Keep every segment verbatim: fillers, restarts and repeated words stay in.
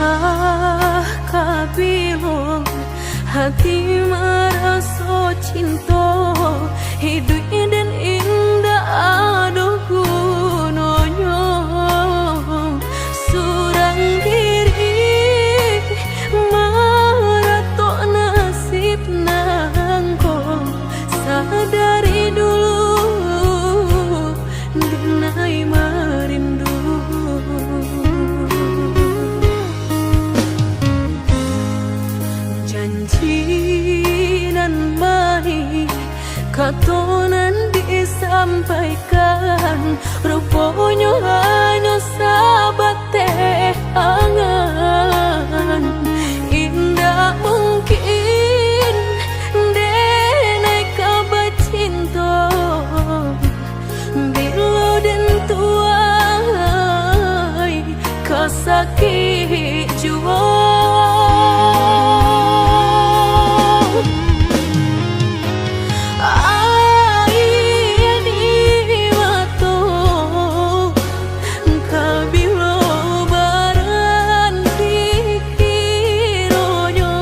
Ah, ka bilo hati maraso cinto, iduik den indak ado gunonyo. Surang diri maratok nasib nangko, sadari dulu, denai marindu. Janji nan manih, kato nan disampaikan, ruponyo hanyo sabateh angan. Indak mungkin denai ka bacinto, bilo den tuai ka sakik juo. Aia di mato, ka bilo baranti kironyo,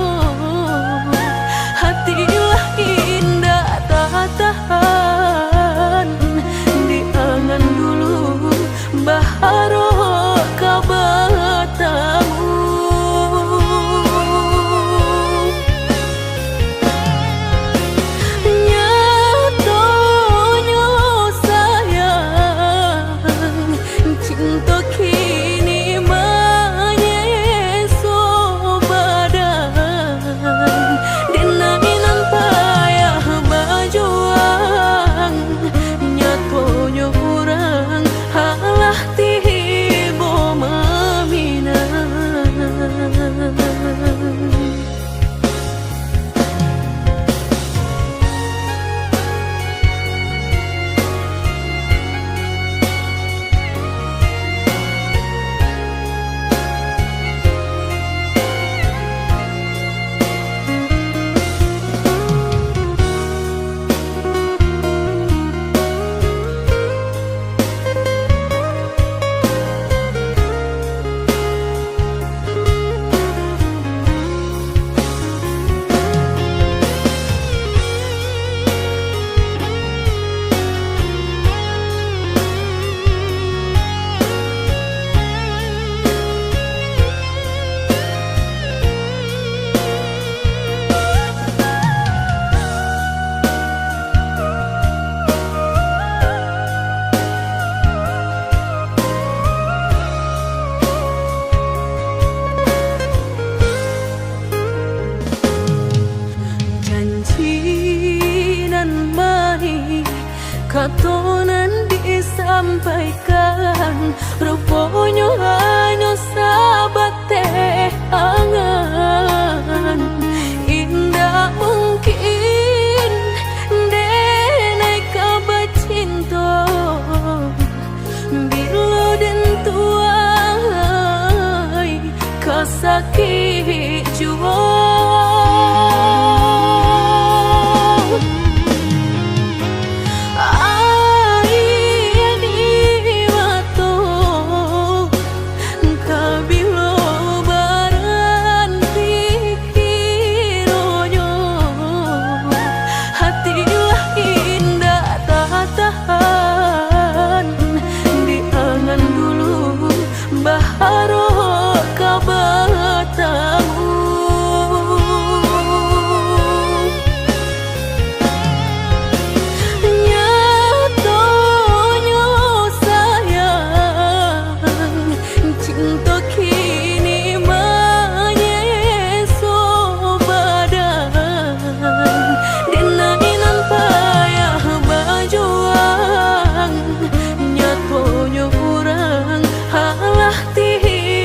hati lah indak tatahan, di angan dulu baharok ka batamu. Nyatonyo sayang, cinto kini manyeso badan. Denai nan payah bajuang, nyatonyo urang alah tibo maminang. Janji nan manih, kato nan disampaikan, ruponyo hanyo sabateh angan. Indak mungkin denai ka bacinto, bilo den tuai ka sakik juo. Aia di mato, ka bilo baranti kironyo, hati lah indak tatahan, di angan dulu baharok ka batamu. Nyatonyo sayang, cinto kini manyeso badan. Denai nan payah bajuang, nyatonyo urang alah tibo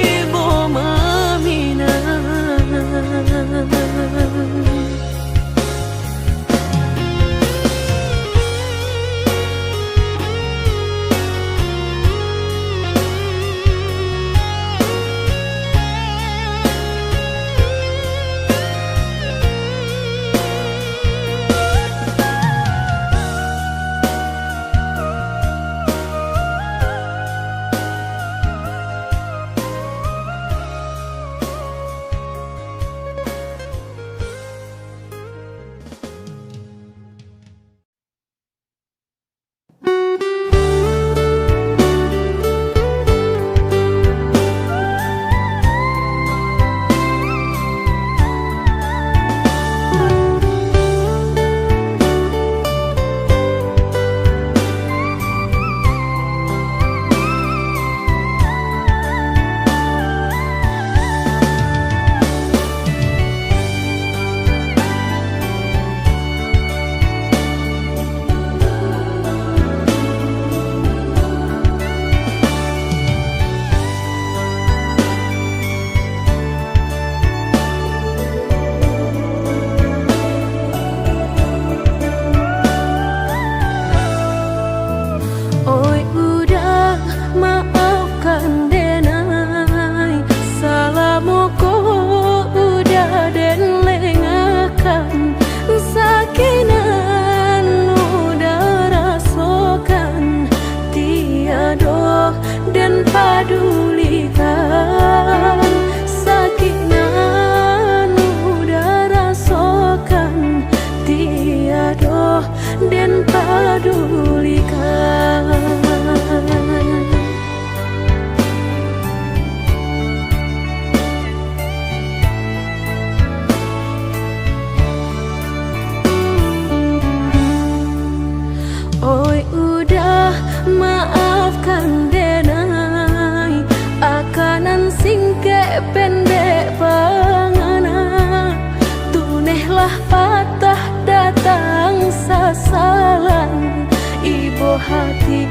Hati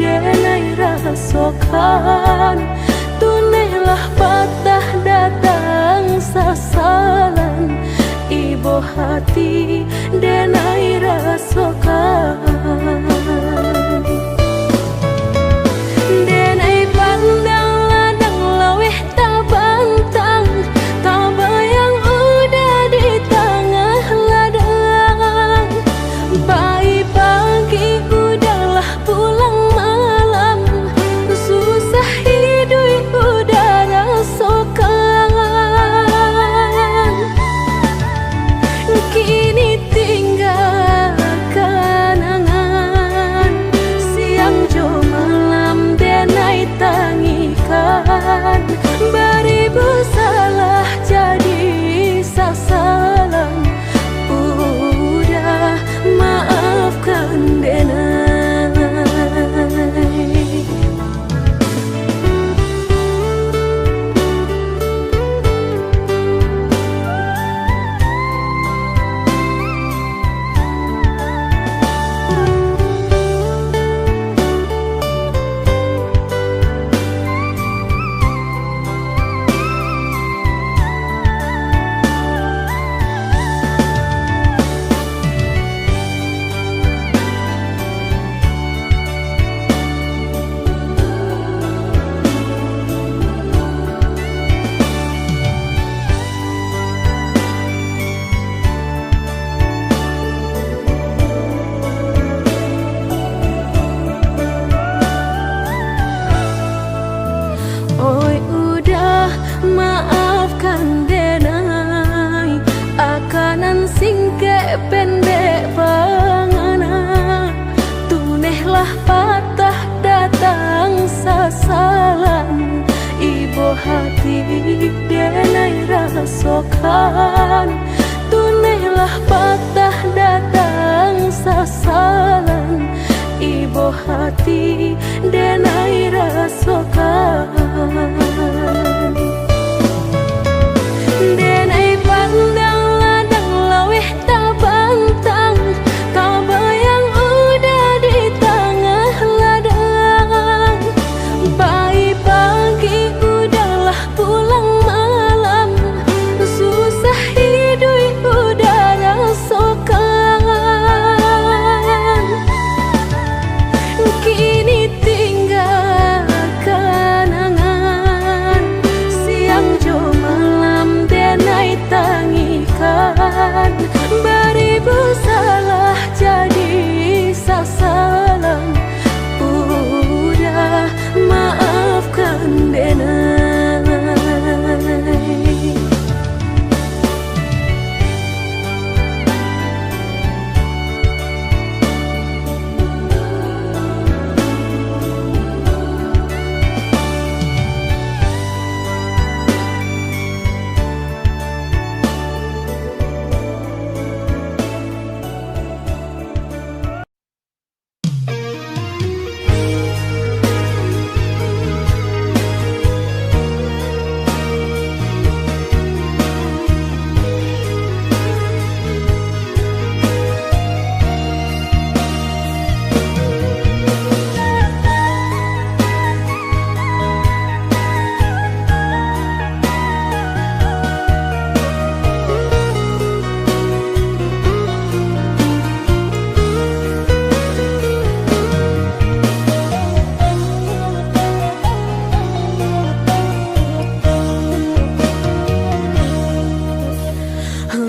denai rasokan, tunehlah patah datang sasalan. Ibo hati denai rasokan. Denai pandang ladang laweh tabantang, tabayang uda di tangah ladang. Pai pagi uda lah pulang malam, susah iduik uda rasokan. Kini tingga kanangan, siang jo malam denai tangikan. Baribu salah jadi sasalan, uda maafkan denai. Oi uda, maafkan denai, aka nan singkek pendek pangana. Tunehlah patah datang sasalan, ibo hati denai rasokan. Tunehlah patah datang sasalan, ibo hati denai rasokan. Denai pandang ladang laweh tabantang, tabayang uda di tangah ladang. Pai pagi uda lah pulang malam, susah iduik uda rasokan. Kini tingga kanangan, siang jo malam denai tangikan. Baribu salah jadi sasalan, uda maafkan denai.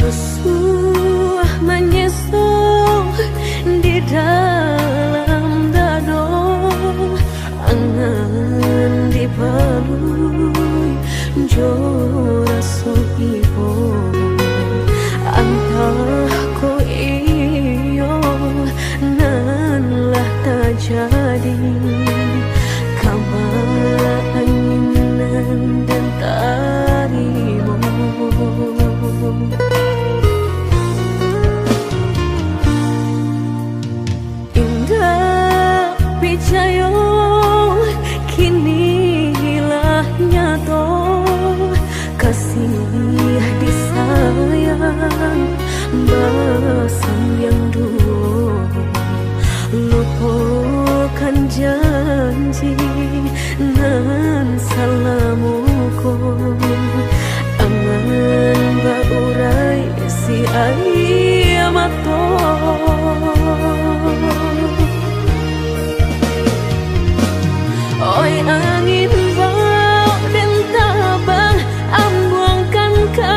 Rusuah manyeso di dalam dado, angan dipalui jo raso ibo. Antah ko iyo nan lah tajadi, kaba angin nan den tarimo. Indak picayo, kini lah nyato, kasih disayang basayang duo. Lupo Janji nan salamo ko, angan baurai si aia mato. Oi angin, baok den tabang, ambuangkan ka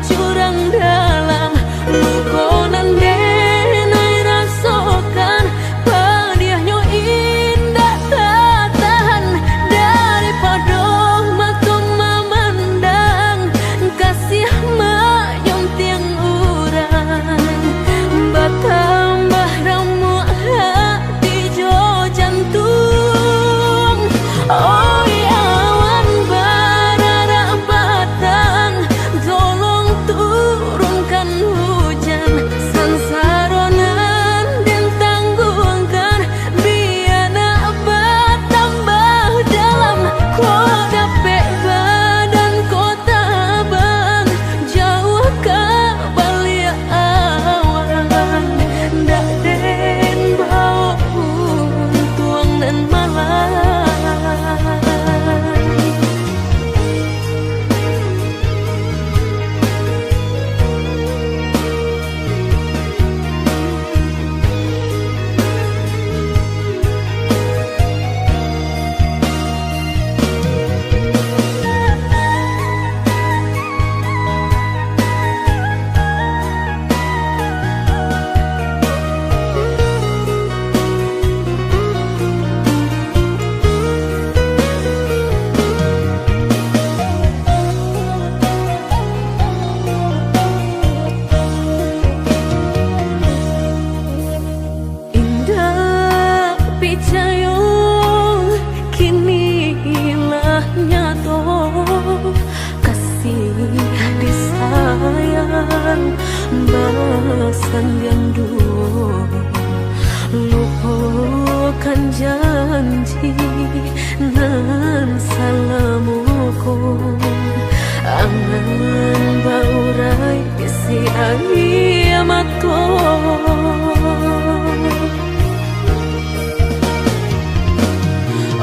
jurang dalam. Luko nan den ai rasokan, padiahnyo indak tatahan. Daripado mato mamandang, kasiah manyuntiang urang, batambah ramuak hati jo jantuang. Oi awan bararak batang, tolong turunkan hujan. Sansaro nan den tangguangkan, bia nak batambah dalam. Ko dapek badan ko tabang, jauah ka baliak awan, ndak den baok untuang nan malai. Indak picayo, kini lah nyato, kasiah disayang basandiang duo. Lupokan janji nan salamo ko, angan baurai si aia mato.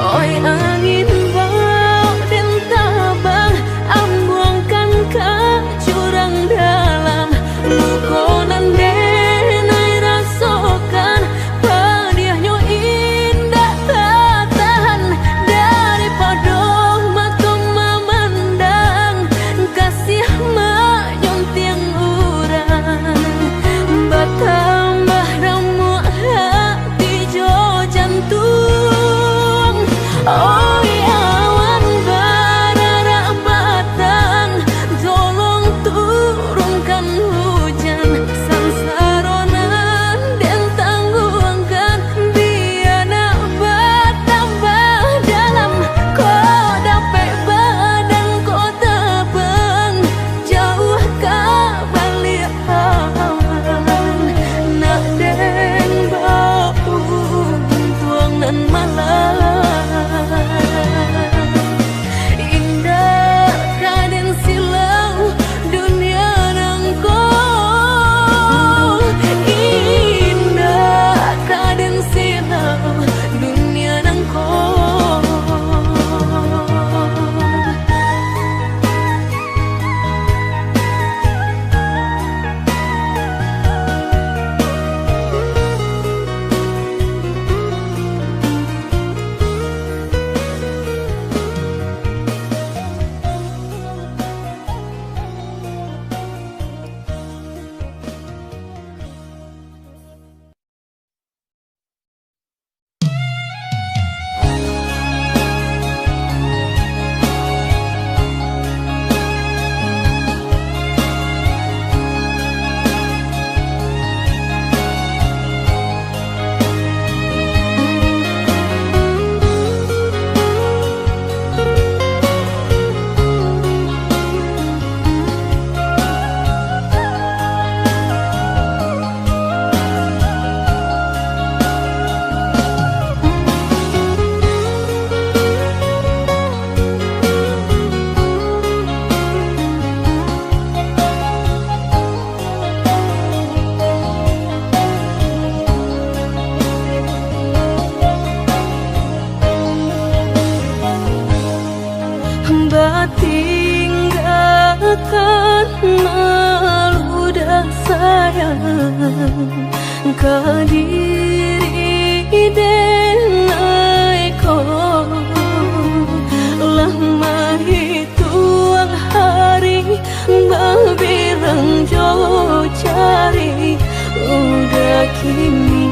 Oi angin, baok den tabang, ambuangkan ka jurang dalam. Luko nan den ai rasokan, padiahnyo indak tatahan. Daripado mato mamandang, kasiah manyuntiang urang, Batinggakan malu dah sayang ka diri denai ko. Lah mahituang hari babilang jo jari, udah kini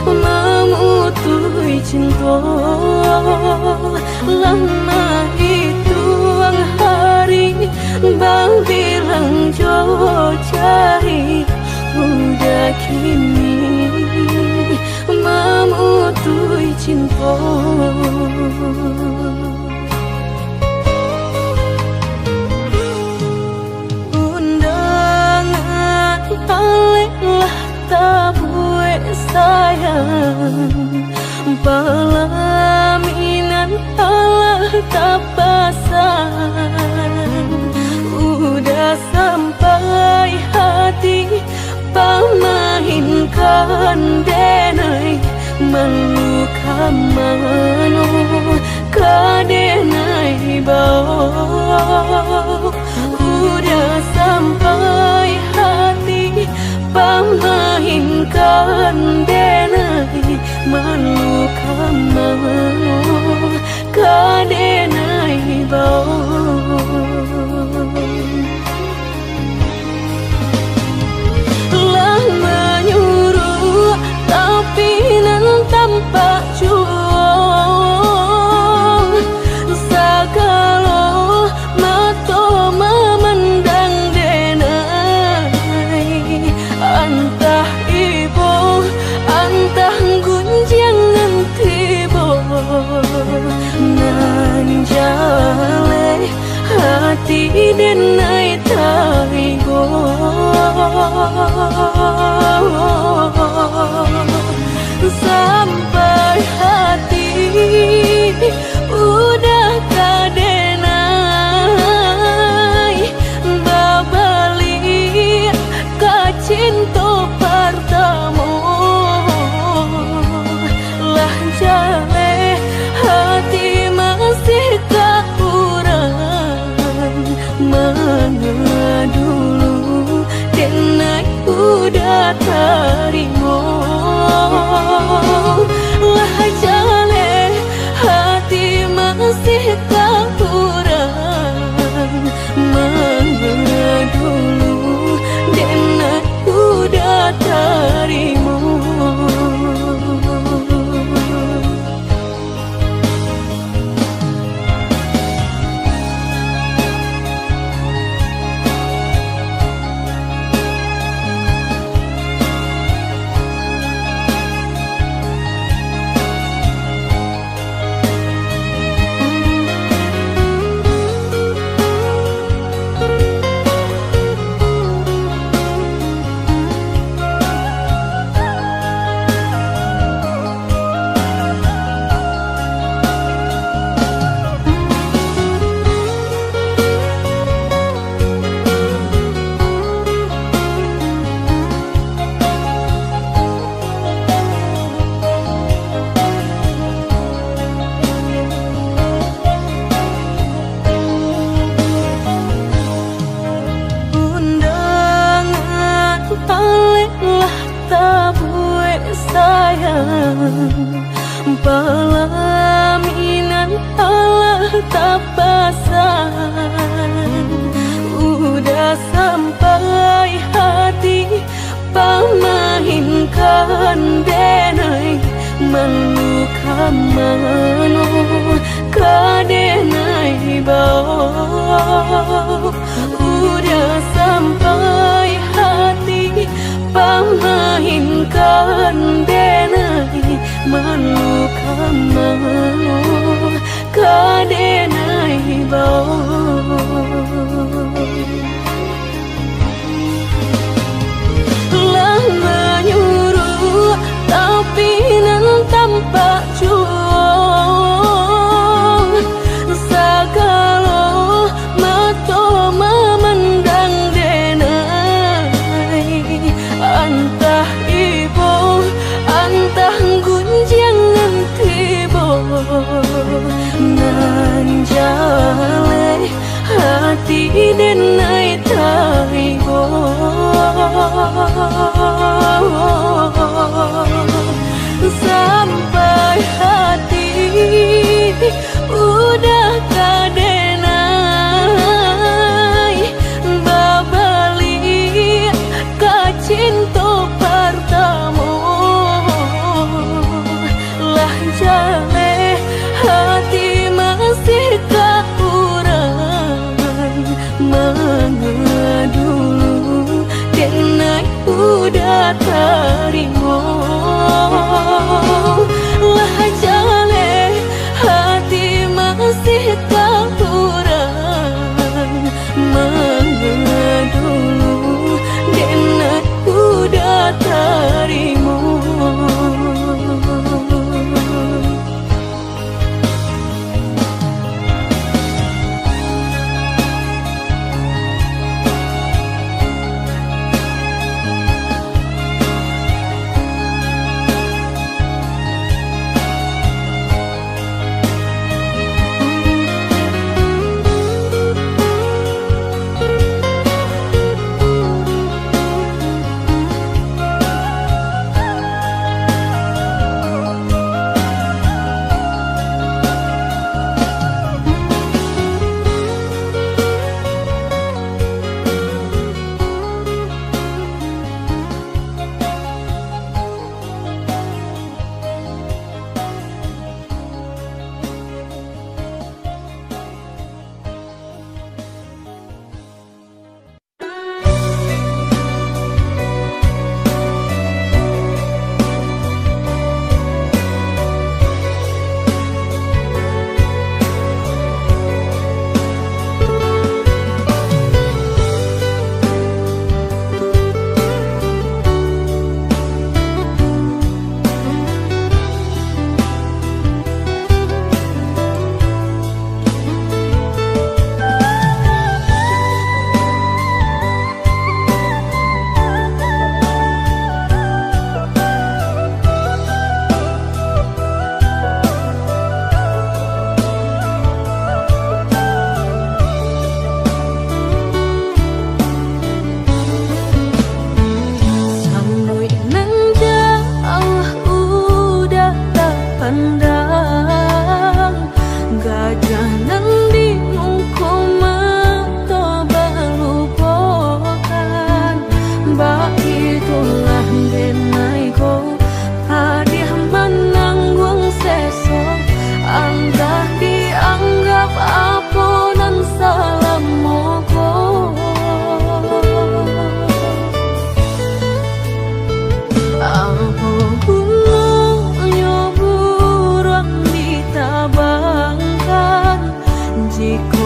mamutuih cinto. Lah mahituang hari babilang jo jari, udah kini mamutuih cinto. Undangan alek lah tabuek sayang, palaminan alah tapasang. Udah sampai hati pamainkan denai, malu ka mano ka denai bao. Udah sampai hati pamainkan denai, malu ka mano ka denai bao. Lah manyuruak, tapi nan tampak juo. Sagalo mato mamandang denai, antah ibo, antah gunjiang nan tibo. Nan jaleh hati denai tarigo. Sampai hati udah ka denai babaliak ka cinto partamo. Lah jaleh hati masih ka urang, manga dulu denai udah tarimo. Lah jaleh hati masih ka urang, manga dulu denai udah tarimo. Undangan alek lah tabuek sayang, palaminan alah tapasang. Udah sampai hati pamainkan denai, malu ka mano ka denai bao. Udah sampai hati pamainkan denai, malu ka mano ka denai bao. Lah manyuruak, tapi nan tampak juo. Nan di muko mato balupokan, baitulah denai ko, padiah manangguang seso, antah dianggap apo nan salamo ko. Apo gunonyo buruang ditabangkan, jiko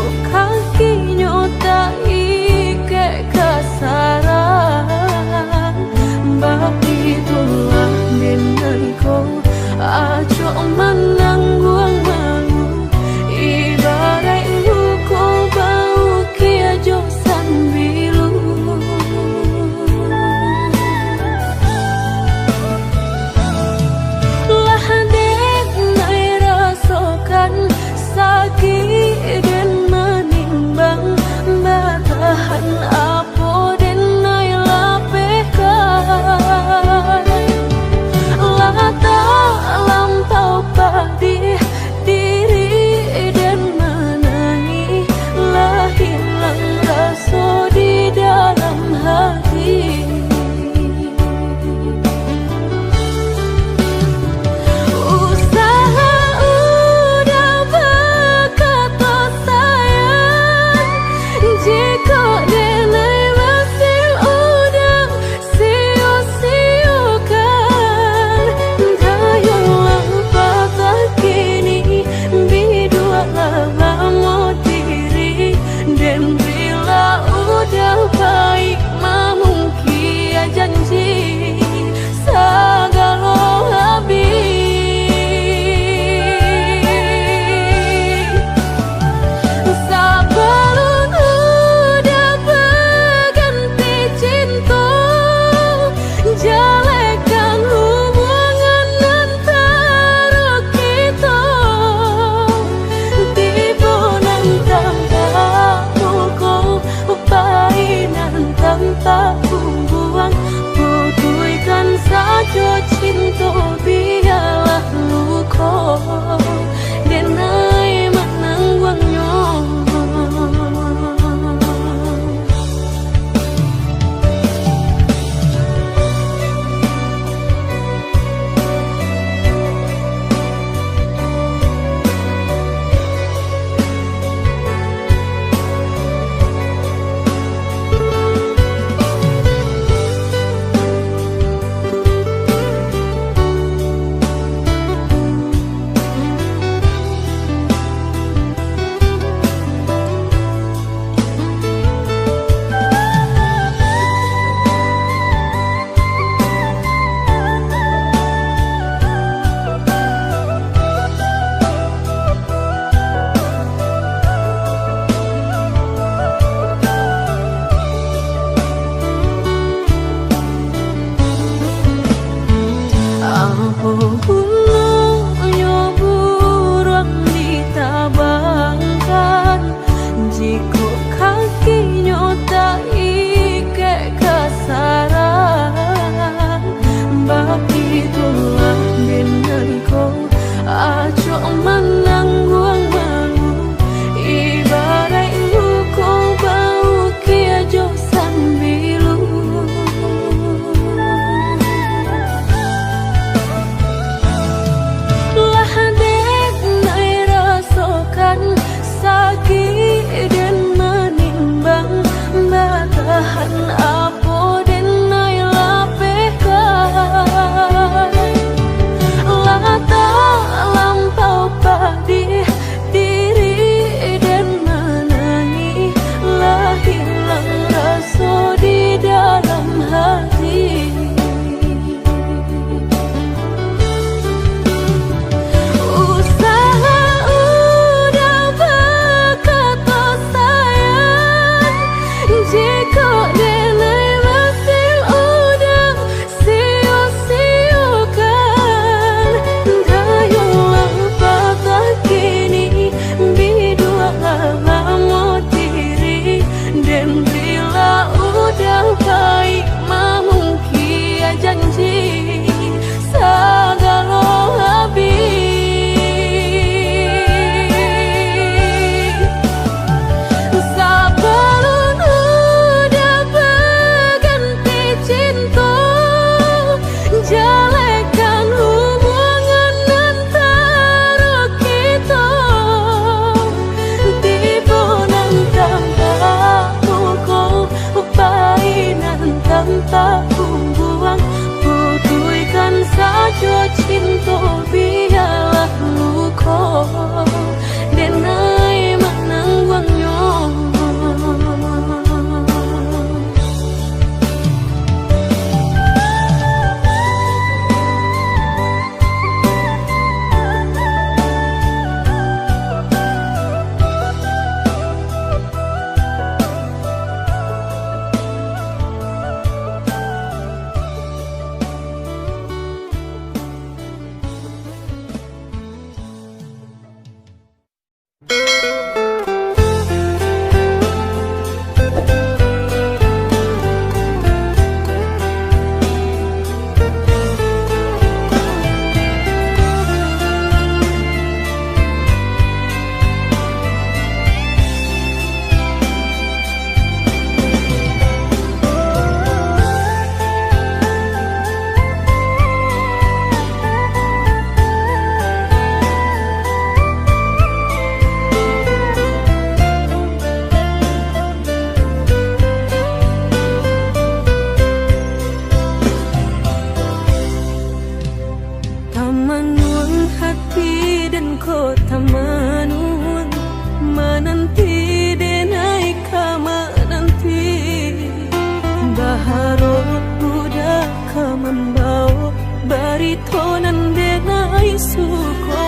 suko,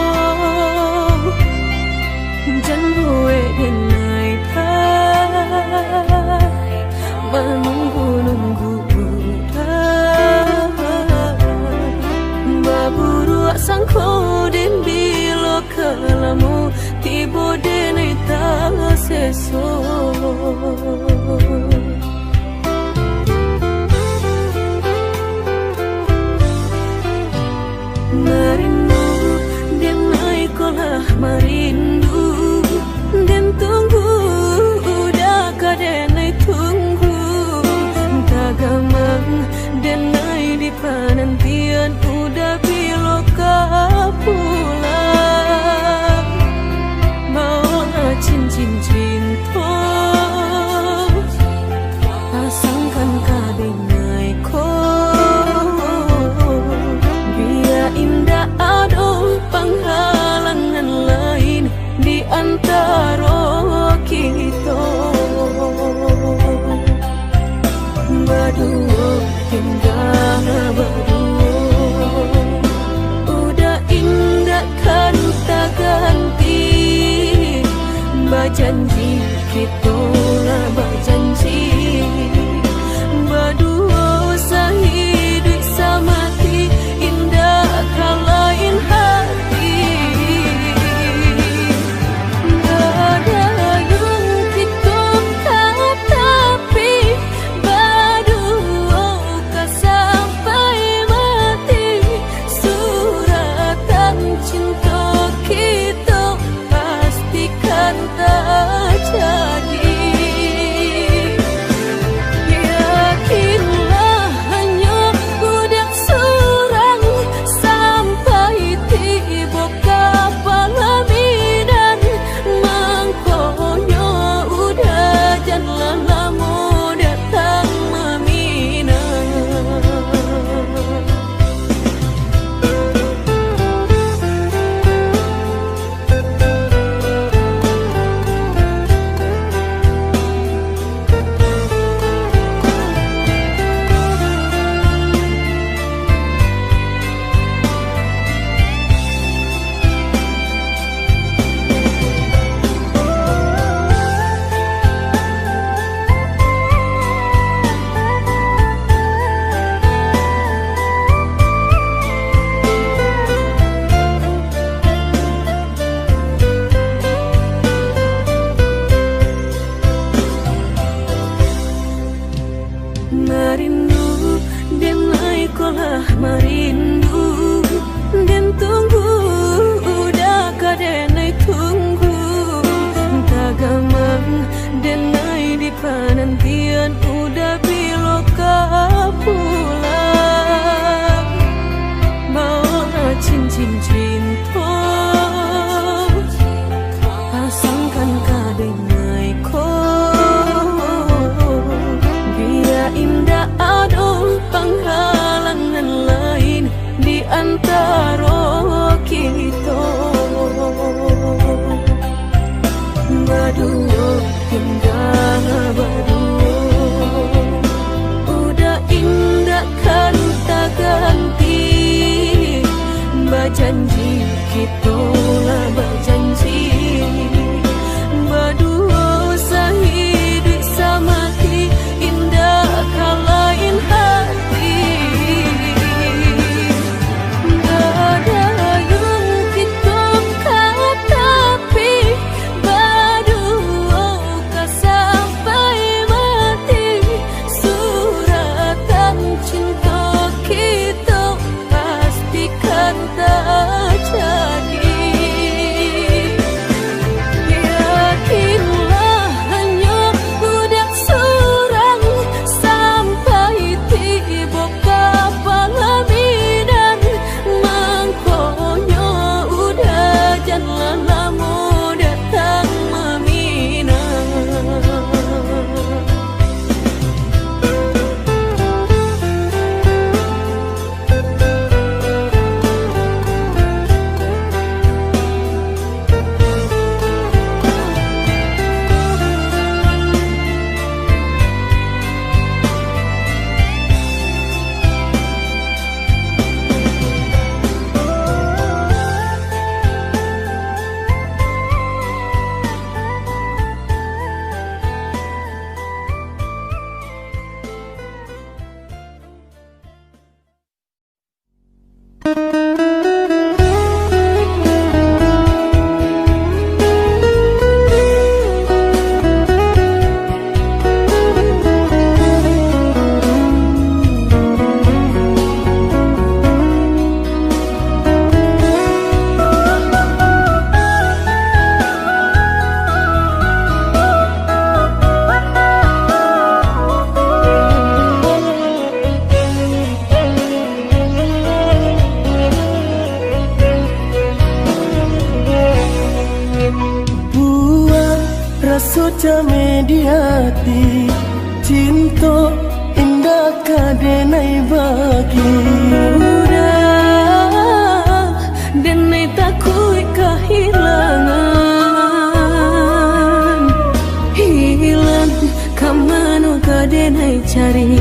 jan buek denai lah manunggu-nunggu. Baburuak sangko den bilo ka lamo, tibo denai taseso. Marindu, denai ko lah marindu. Den tunggu, udah ka denai tunggu. Tagamang, denai di panantian, udah bilo ka pulang. Baolah cincin cinto, pasangkan ka denai ko. Bia indak ado panghalangan lain di antaro kito. Baduo, tingga baduo, udah indak kan taganti. Bajanji, kito lah bajanji, baduo sahiduik samati, indak ka lain hati. Gadayuang kito ka tapi, baduo ka sampai mati. Suratan cinto kito pastikan tajadi. Yakinlah, hanyo budak surang, sampai tibo ka palaminan. Mangkonyo udah, janlah lamo datang maminang. Marindu, denai ko lah marindu. Den tunggu, udah ka denai tunggu. Tagamang, denai di panantian, udah bilo ka pulang. Baolah cincin cinto, pasangkan ka denai ko. Bia indak ado panghalangan lain di antaro kito. Baduo, tingga baduo, udah indak kan taganti. Bajanji, kito lah bajanji, baduo sahiduik samati, indak ka lain hati. Gadayuang kito ka tapi, baduo ka sampai mati. Suratan cinto kito pastikan tajadi. Raso cameh di ati, cinto indak ka denai bagi. Udah, denai takuik kahilangan. Hilang ka mano ka denai cari,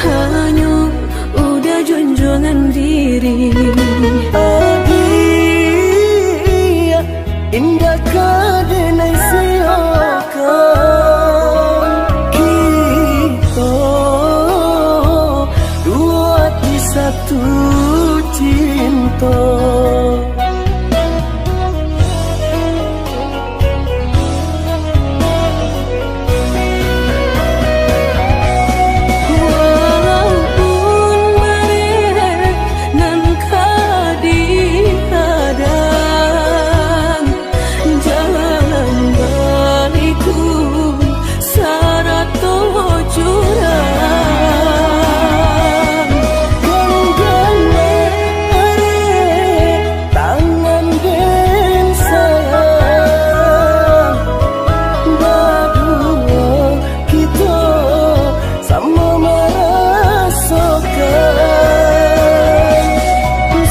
hanyo Udah junjuangan diri. Adiak, indak ka denai siokan. Kito duo ati satu cinto. Walaupun bareh nan ka dihadang, jalan baliku sarato jurang. Ganggang bareh tangan den sayang, baduo kito samo marasokan.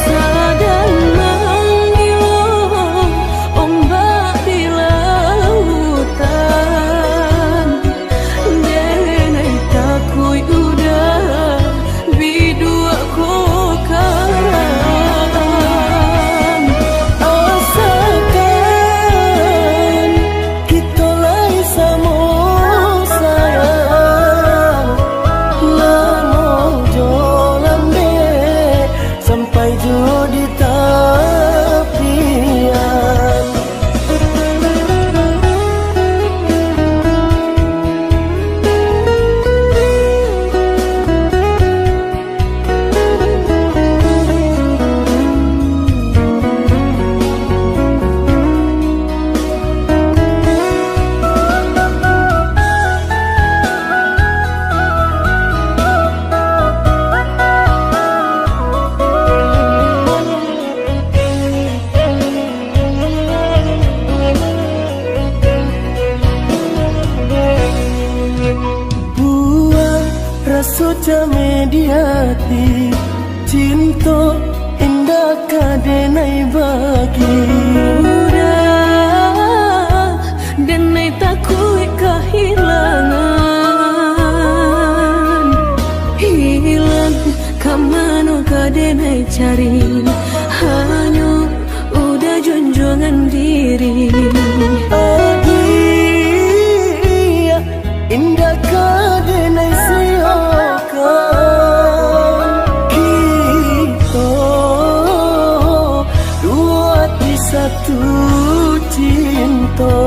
Sadang mangilo ombak di lautan, denai takuik udah biduak ko karam. Asakan kito lai samo sayang, lamo jo lambek, sampai jo di tapian. Buang raso cameh di ati, cinto indak ka denai bagi. Udah, denai takuik kahilangan. Hilang ka mano ka denai cari, hanyo Udah junjuangan diri. Adiak, indak ka denai siokan. Kito duo ati satu cinto.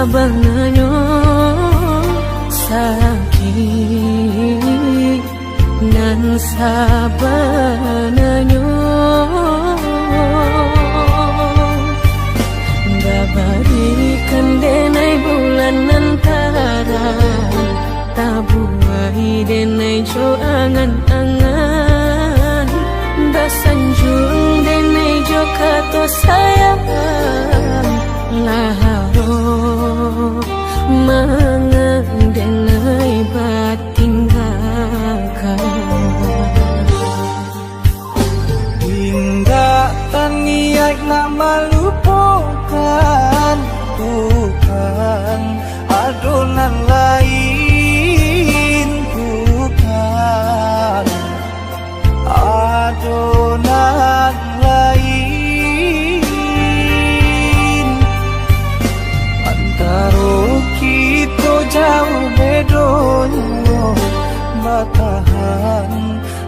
Sabananyo sakik nan sabananyo, babarikan denai bulan nan tarang, tabuai denai jo angan-angan, basanjuang denai jo kato sayang, lah mangan denai batinggakan. Indak taniaik nak malupokan, bukan ado nan lain, bukan ado nan lain. Antaro kito jauah bedonyo, batahan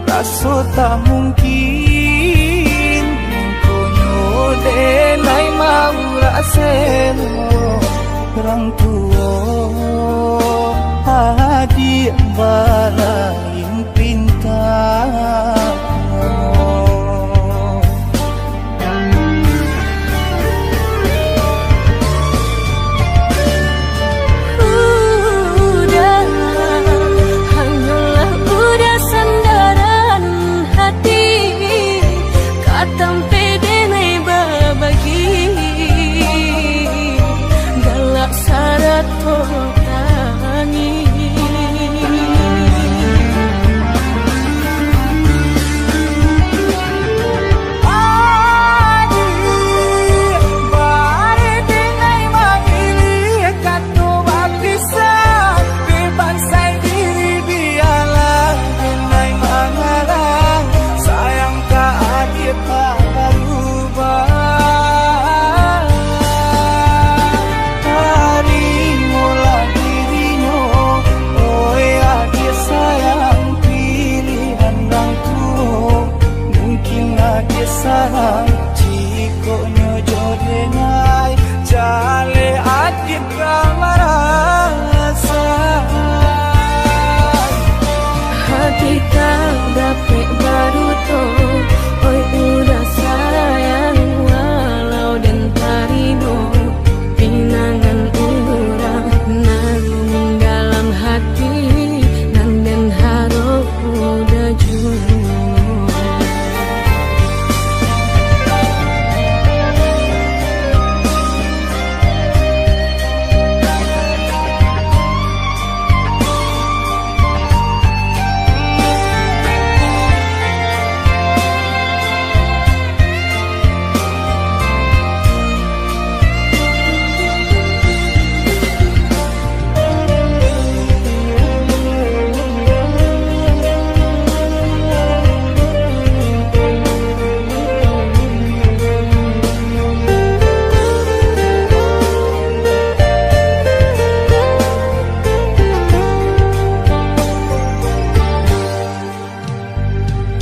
raso tak mungkin. Mangkonyo denai maurak selo, urang tuo adiak balain pinta. Udah, hanyolah udah sandaran hati, ka tampek denai babagi, galak sarato tangih. Adiak, bareh denai mangilih kato bapisah, dek bansai diri bialah denai mangarah, sayang ka adiak tak barubah. Tarimolah dirinyo, oi adiak sayang, pilihan urang tuo. Mungkin adiak salah, jikok nyo jo denai, jaleh adiak ka marasa. Hati tak dapek baduto, oi udah sayang, walau den tarimo pinangan urang nan dalam hati, nan den harok udah juo.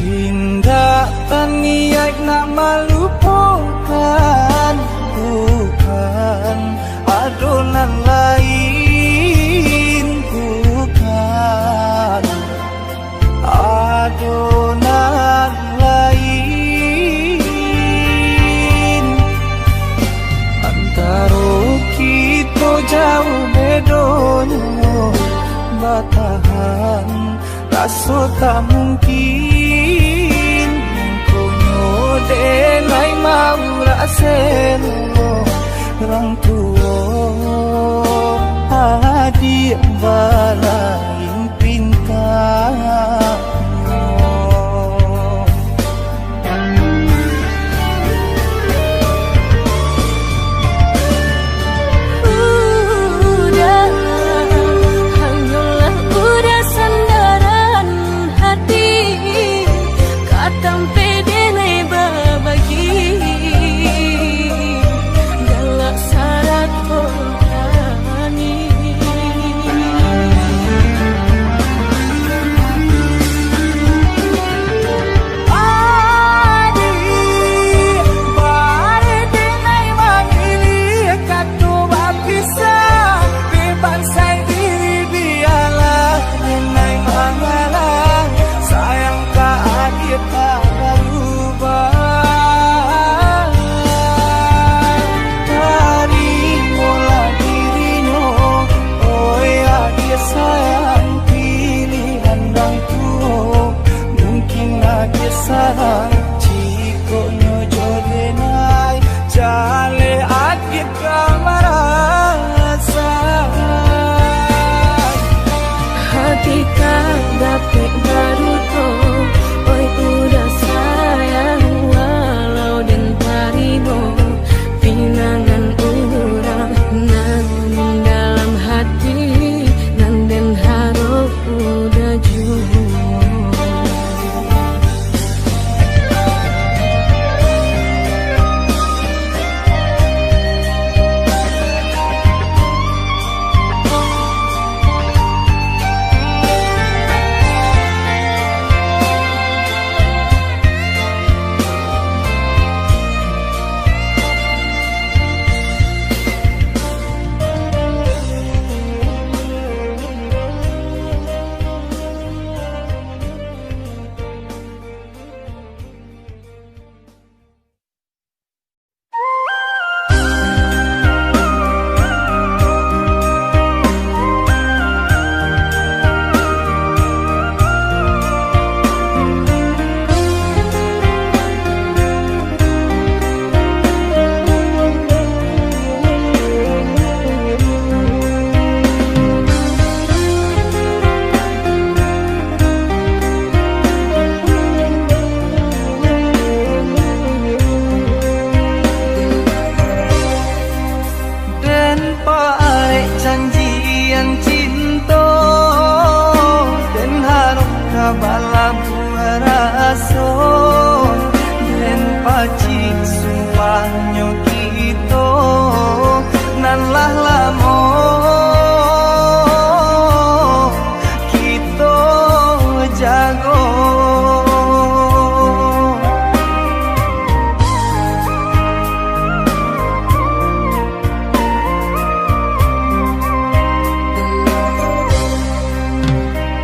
Indak taniaik nak malupokan, bukan ado nan lain, bukan ado nan lain. Antaro kito jauah bedonyo, batahan raso tak mungkin. Mangkonyo denai maurak selo, urang tuo adiak balain pinta. Udah, hanyolah udah sandaran hati, ka tampek denai babagi, galak sarato tangih. Balabuah raso, den pacik sumpahnyo kito, nan lah lamo kito jago.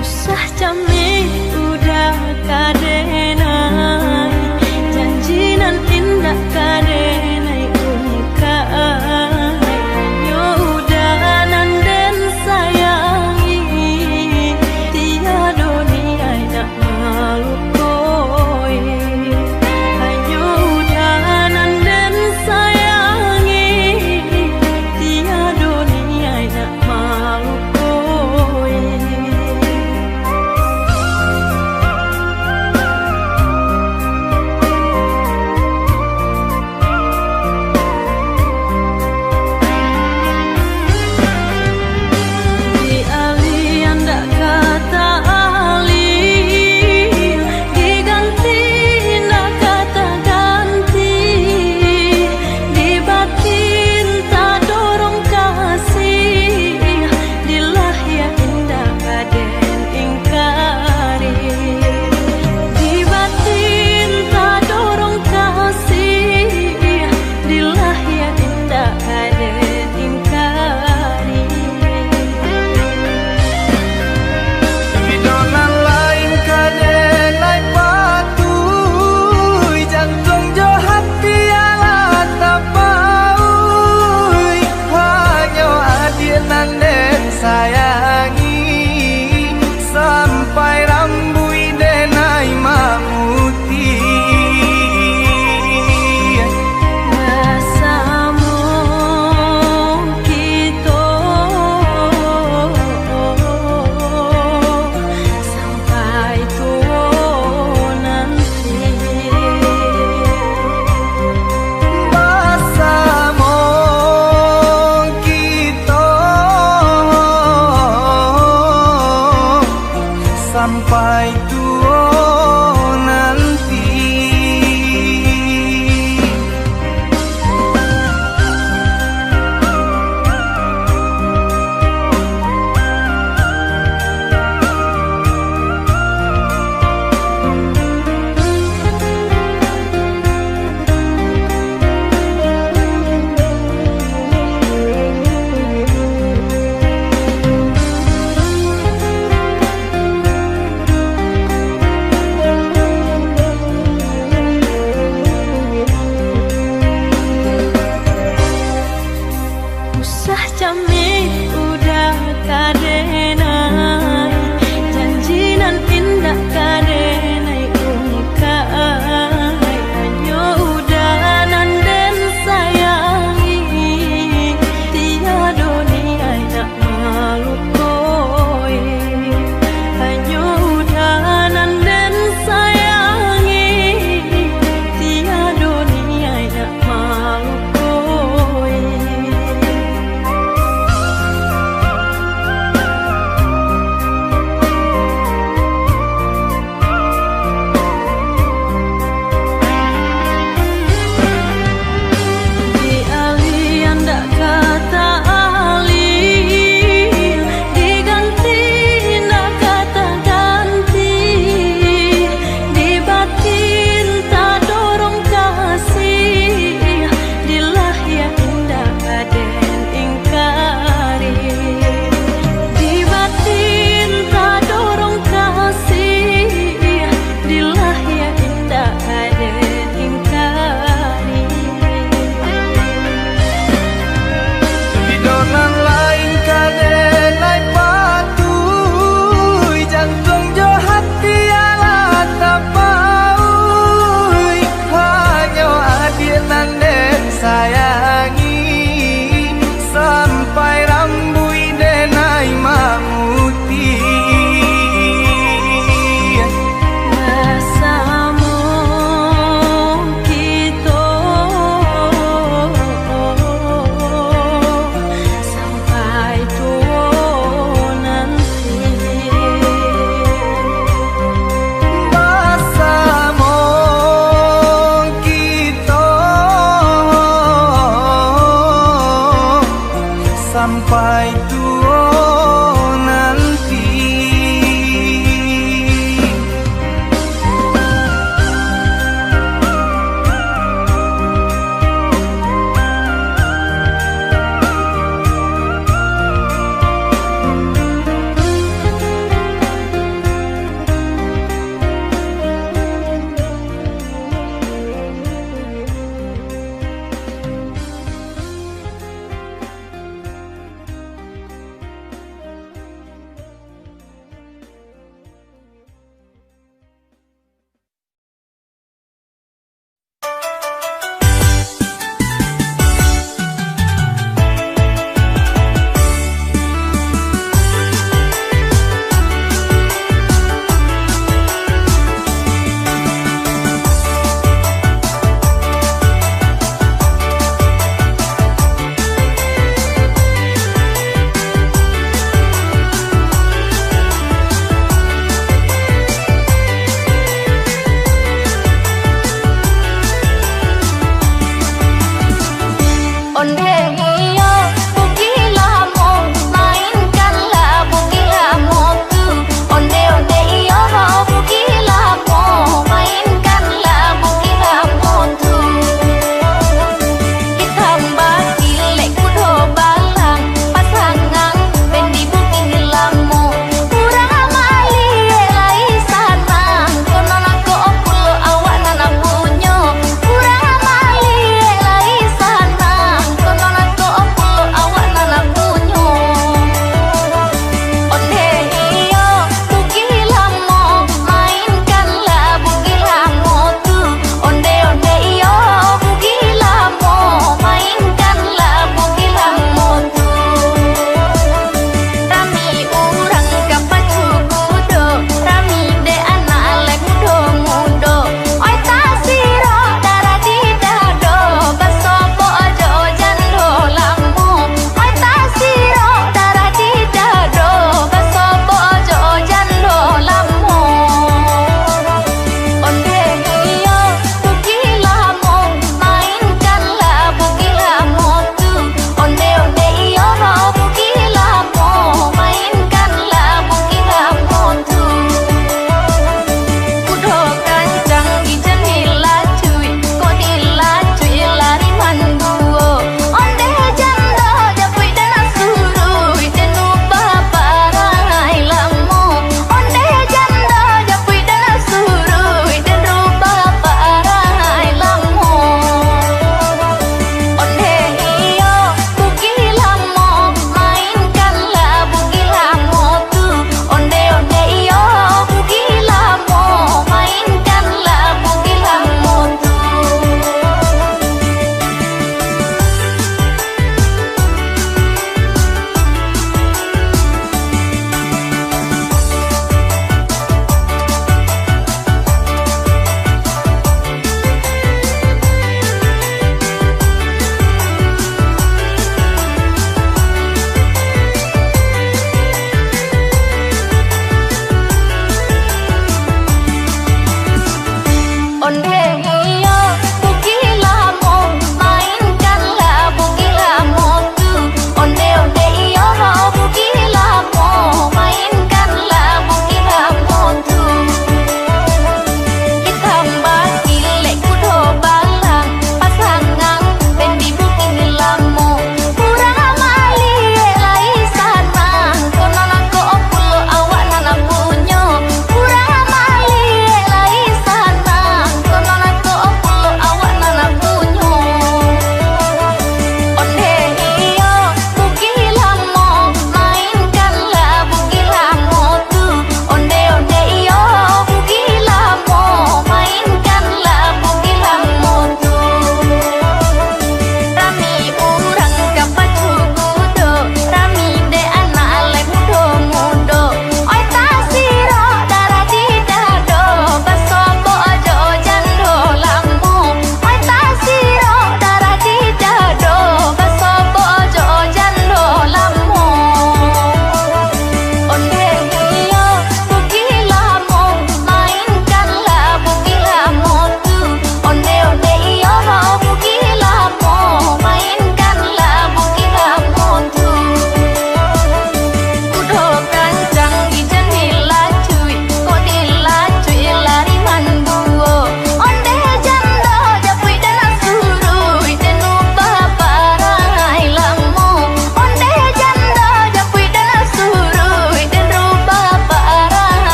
Usah cameh udah ka denai, janji nan indak ka denai ungkai. Hanyo udah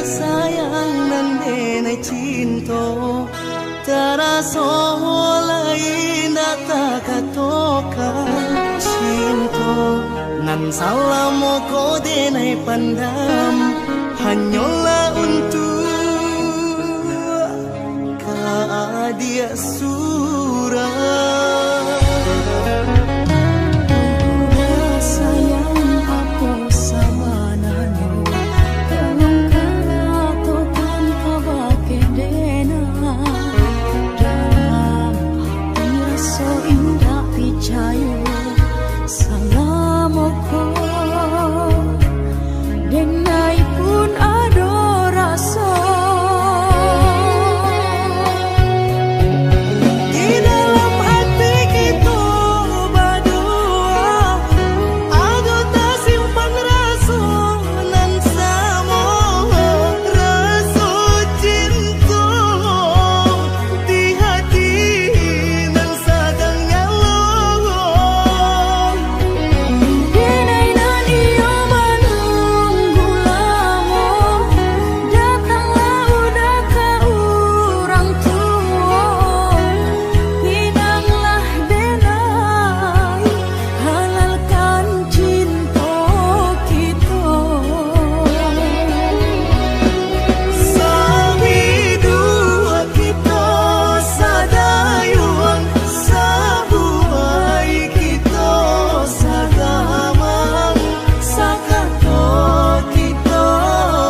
Sayang nan denai cinto, taraso lai indak takatokan cinto. Nan salamo ko denai pandam, hanyolah untuak ka adiak surang. Sayang, apo sabananyo? Tolong katokan kabake denai. Dalam hati raso indak picayo, salamo ko denai pun ado raso. Di dalam hati kito baduo, ado tasimpan raso nan samo, raso cinto di hati nan sadang nyalo. Denai nan iyo manunggu lamo, datanglah uda ka urang tuo. Pinanglah denai, halalkan cinto kito. Sabiduak kito sadayuang, sabuai kito sagamang, sakato kito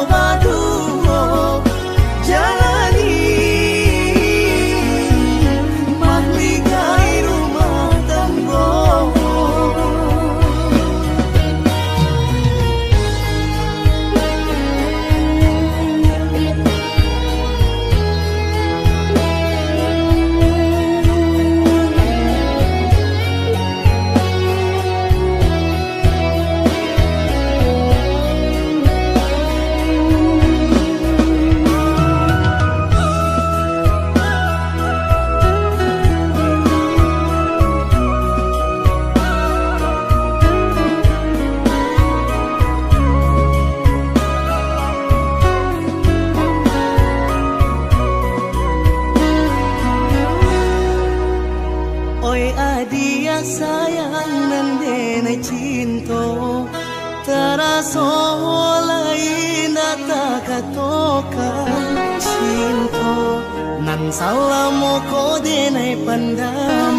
baduo jalani, manikahi rumah tanggo. Oi adiak sayang nan denai cinto, taraso lai indak takatokan cinto, nan salamo ko denai pandam.